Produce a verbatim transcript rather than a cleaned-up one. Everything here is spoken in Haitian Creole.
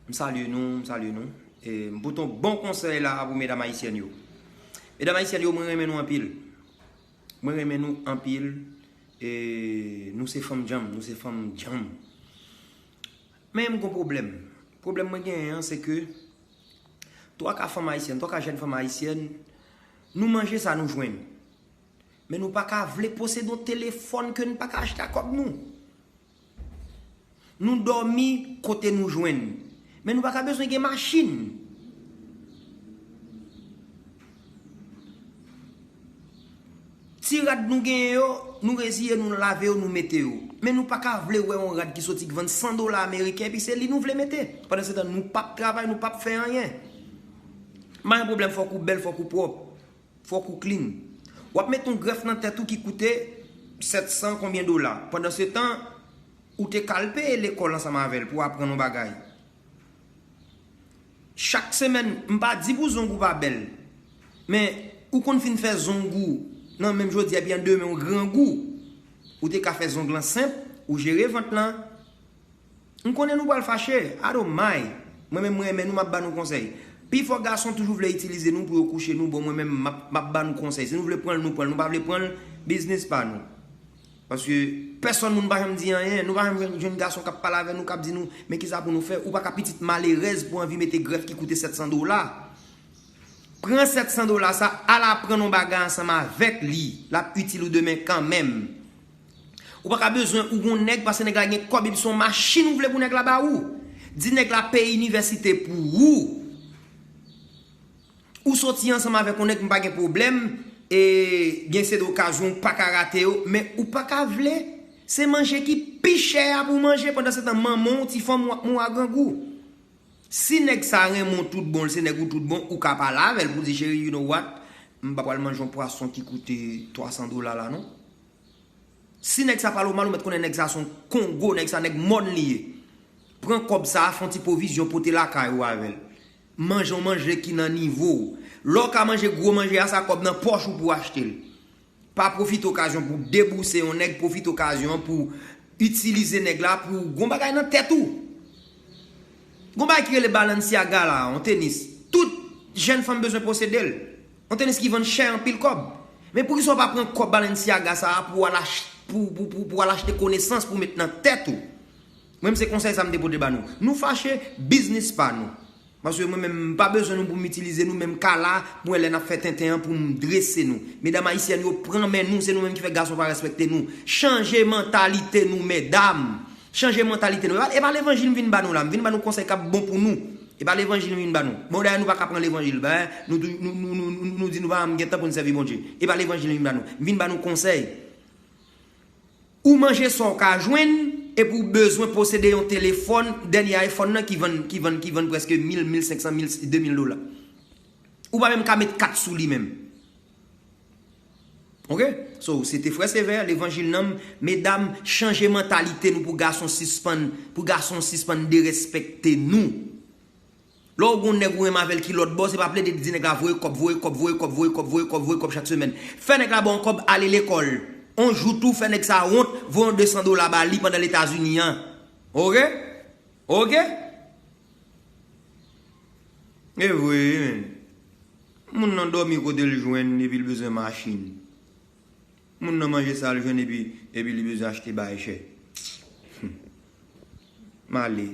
M salye nou, m salye nou. E m pote yon bon konsèy la pou medam ayisyèn yo. Medam ayisyèn yo, mwen renmen nou anpil. Mwen renmen nou anpil. E nou se fanm djanm, nou se fanm djanm. Men m gon pwoblèm. Pwoblèm mwen genyen an, se ke twa ka fanm ayisyèn, twa ka jèn fanm ayisyèn, nou manje sa nou jwenn. Men nou pa ka vle posede yon telefòn ke n pa ka achte ak kòb nou. Nou dòmi kote nou jwenn. Men nou pa ka bezwen gen machin. Ti rad nou genyen yo, nou reziye, nou lave yo, nou mete yo. Men nou pa ka vle wè yon rad ki soti k vann san dola ameriken, epi se li nou vle mete. Pandan se tan, nou p ap travay, nou p ap fè anyen. M pa gen pwoblèm, fòk ou bèl, fòk ou pwòp. Fòk ou clean. W ap met yon grèf nan tèt ou ki koute sèt san konbyen dola. Pandan se tan, ou te ka al peye lekòl ansanm avè l pou aprann yon bagay. Chak semèn, m pa di pou zong ou pa bèl, men ou konn fin fè zong ou nan menm jodi a, epi an demen ou grangou. Ou te ka fè zong lan senp, ou jere vant lan. M konnen nou pral fache, I don't mind. Mwen menm mwen renmen nou, m ap ba nou konsèy. Pifò gason toujou vle itilize nou pou yo kouche nou, bon mwen menm m ap, m ap ba nou konsèy. Si nou vle pran l, nou pran l, nou pa vle pran l, biznis pa nou. Paske pèsòn moun pa janm di anyen, nou pa janm jwenn, jwenn gason k ap pale avè nou, k ap di nou, men kisa pou nou fè, ou pa ka pitit malerèz pou anvi mete grèf ki koute sèt san dola. Pran sèt san dola sa, al aprann yon bagay ansanm avèk li, l ap itil ou demen kanmenm. Ou pa ka bezwen ou gon nèg, paske nèg la gen kòb, epi se yon machin ou vle pou nèg la ba ou. Di nèg la peye inivèsite pou ou. Ou soti ansanm avèk yon nèg, m pa gen pwoblèm, e gen se de okazyon ou pa ka rate yo, men ou pa ka vle se manje ki pi chè a pou w manje, pandan se tan manman w, ti fanm ou ap mouri a grangou. Si nèg sa renmen w tout bon, l se nèg ou tout bon, ou ka pale avè l pou di, cheri, you know what, m pa pral manje yon pwason ki koute twa san dola la non. Si nèg sa pale w mal, ou mèt konnen nèg sa se yon kongo, nèg sa nèg mòn li ye. Pran kòb sa, fè yon ti pwovizyon, pote lakay ou avè l. Manje yon manje ki nan nivo w. Lè w ka manje gwo manje a, sa kòb nan pòch ou pou achte l. Pa pwofite okazyon pou debouse yon nèg, pwofite okazyon pou itilize nèg la pou gon bagay nan tèt ou. Gon bagay ki rele Balenciaga la, yon tenis. Tout jèn fanm bezwen posede l. Yon tenis ki vann chè anpil kòb. Men poukisa w pa pran kòb Balenciaga sa a pou w al ach-, pou, pou, pou, pou w al achte konesans pou w met nan tèt ou? Mwen, se konsèy sa m te pote ba nou. Nou fache, biznis pa nou. Paske mwen menm, m pa bezwen nou pou m itilize nou, men m ka la pou lè n ap fè tenten an pou m drese nou. Medam ayisyèn yo, pran men nou, se nou menm ki fè gason pa respekte nou. Chanje mantalite nou, medam. Chanje mantalite nou. E pa, e pa levanjil m vin ba nou la, m vin ba nou konsèy k ap bon pou nou. E pa levanjil m vin ba nou. Bon, dayè, nou pa ka pran levanjil, ben, nou, nou, nou di nou pa janm gen tan pou n sèvi Bondye. E pa levanjil m vin ba nou. M vin ba nou konsèy. Ou manje sa w ka jwenn, epi w bezwen posede yon telefòn, dènye iPhone nan ki vann, ki vann, ki vann prèske mil, mil senk san, mil, de mil dola. Ou pa menm ka met kat sou li menm. Oke? So, se te Frè Sevè, levanjil nanm, medam, chanje mantalite nou pou gason sispann, pou gason sispann derespekte nou. Lè w gon nèg ou renmen avè l ki lòt bò, se pa plede di nèg la voye kòb, voye kòb, voye kòb, voye kòb, voye kòb, voye kòb chak semèn. Fè nèg la ba w kòb, ale lekòl. On jou tou, fè nèg sa wont, voye yon de san dola ba li pandan Letazini an. Oke? Oke? E vre, wi, men. Moun nan dòmi kote l jwenn, epi l bezwen machin. Moun nan manje sa l jwenn, epi, epi li bezwen achte bay chè. M ale.